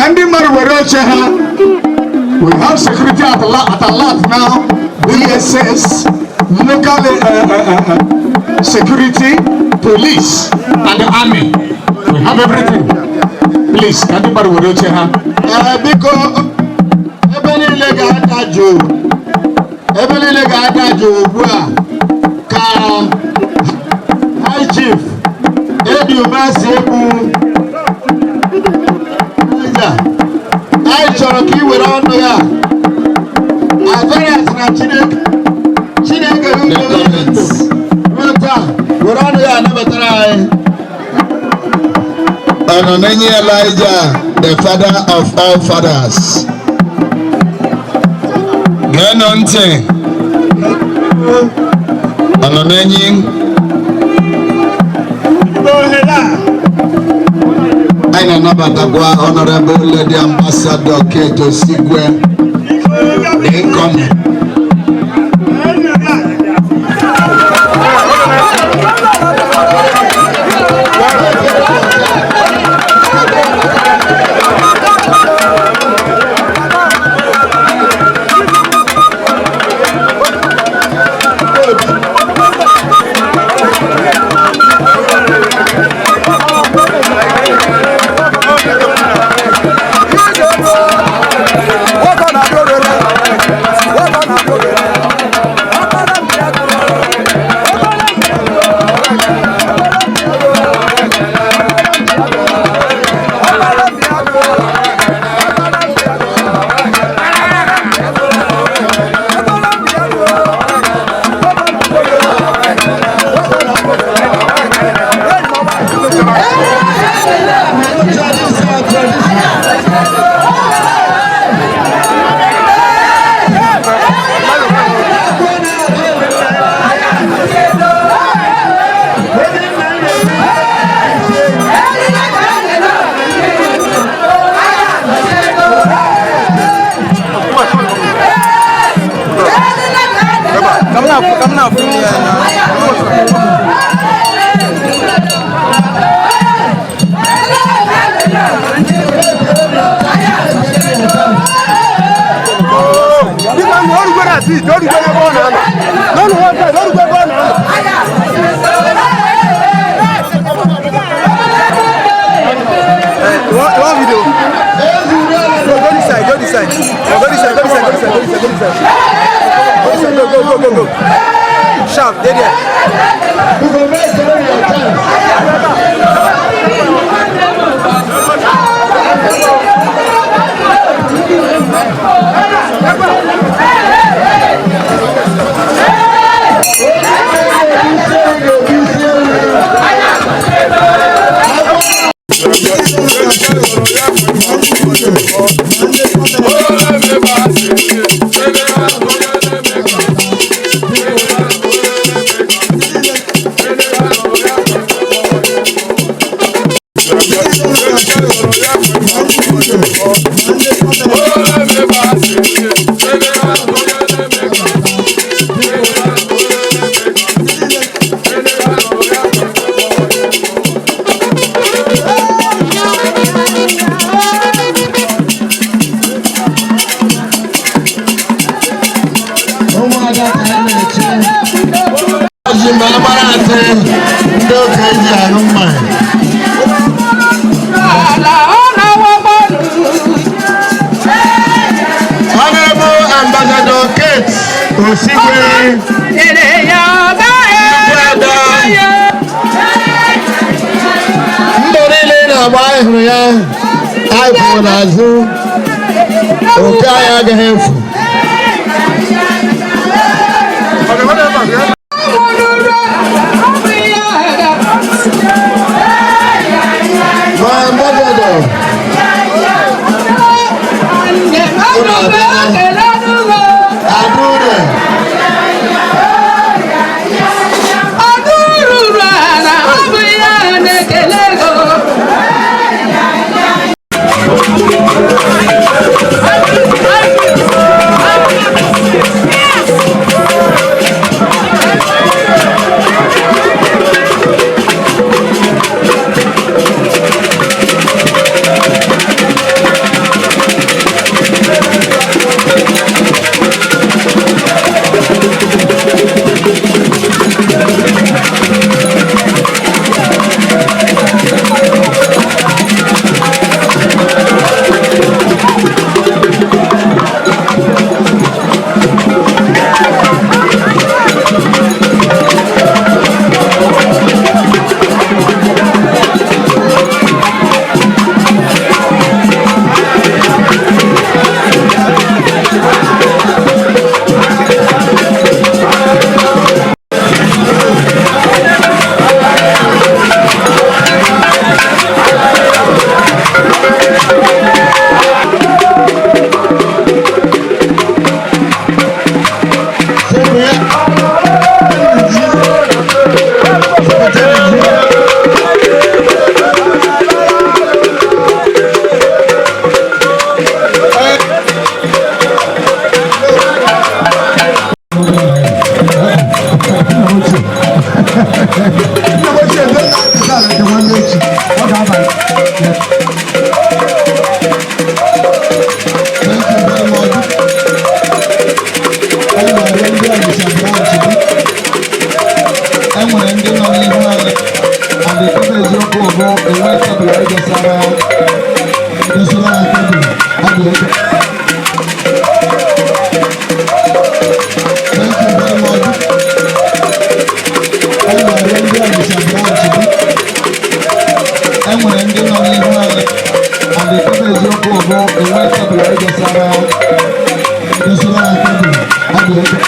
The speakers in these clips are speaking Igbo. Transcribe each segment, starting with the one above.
Ka ndị mmadụ were oche ha. We have security at alert now, DSS, local security, police and the army. We have everything. Please, ka ndị mmadụ were oche ha. Ee, biko, ebe niile ga-ada jụụ, ebe niile ga-ada jụụ ugbu a ka High Chief Eddie Umeasi Egbu Elijah, anyị chọrọ ka ị were ọnụ ya azọrọ na Chineke Chineke ruo taa, were ọnụ ya anabatara anyị. Ọnọnenyi Elijah, the father of all fathers. Geenụ ntị. Ọnọnenyi. N'ohere a, Anyị na-anabatakwa Honorable Lady Ambassador Kate Osigwe, the incoming. Biko, na orugwe na seat, orugwe n'ebe ọ na-anọ. N'ọnụ one side, orugwe ebe ọ na-anọ. You want video? Go, go this side, go this side. Go this side, go this side, go this side, go this side, go this side. Go this side, go, go, go, go, go. Sharp, dey there. Biko, mee chere your chance. Ụmụada ka a na-eche ọjị ma agbara atị ndị okenye ji aṅụ mmanya. Ala ọ na-awakpọlụ. Honorable Ambassador Kate Osigwe, Ere ya ọba. Ada. Ya. Mbọ niile ị na-agba, anyị hụrụ ya, anyị kwụrụ n'azụ, oke anyị agaghị efu. My ambassador, unu abịala. Adure, Ọdụ ruru ala, ọ bụ ya na-ekele ego. Edosara anyị tebụl. Ọ dị oke. Thank you very much. E nwere ndị Ọnịsha branch bi. E nwere ndị nọ n'ihu anyị. And the ebe eziokwu bụ enwe tebụl edosara edosara anyị tebụl. Ọ dị oke.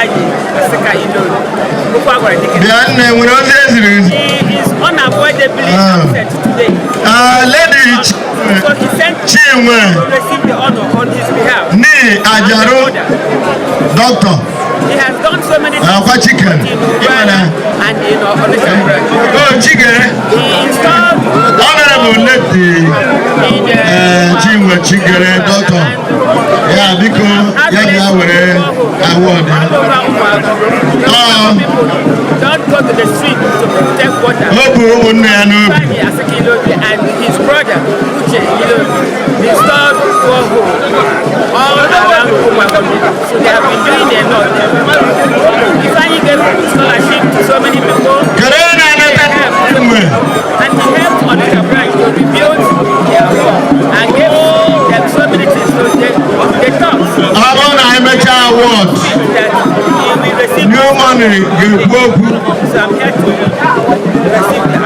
Ifeanyi Asika Ilobi. Okwu a gwara dike. Bịa nne, nwere ozi eziri ezi. He is unavoidably Ah. absent today. Ah, Lady So he sent Chinwe to receive the honor on his behalf. ni Ajaru, doctor. He has done so many things Akwa chicken. in Uganda and in Onitsha branch. O Chigere, He installed Honorable Lady in Chinwe Chigere, doctor. Ya biko, ya bịa were award ya. All over Umuagu. Ah. People don't go to the street to protect water. O bu ụmụnne ya n'obi. Ifeanyi Asika Ilobi and his brother Uche Ilobi installed borehole all around Umuagu. So they have been doing a lot. Ifeanyi gave scholarship to so many people. Kedu onye na-anata Chinwe? And he helped Onitsha branch to rebuild their hall and gave them so many things. So they thought Ọ bụrụ na emechaa award, that he will receive. New Money ga-ekwu okwu. So I'm here to receive the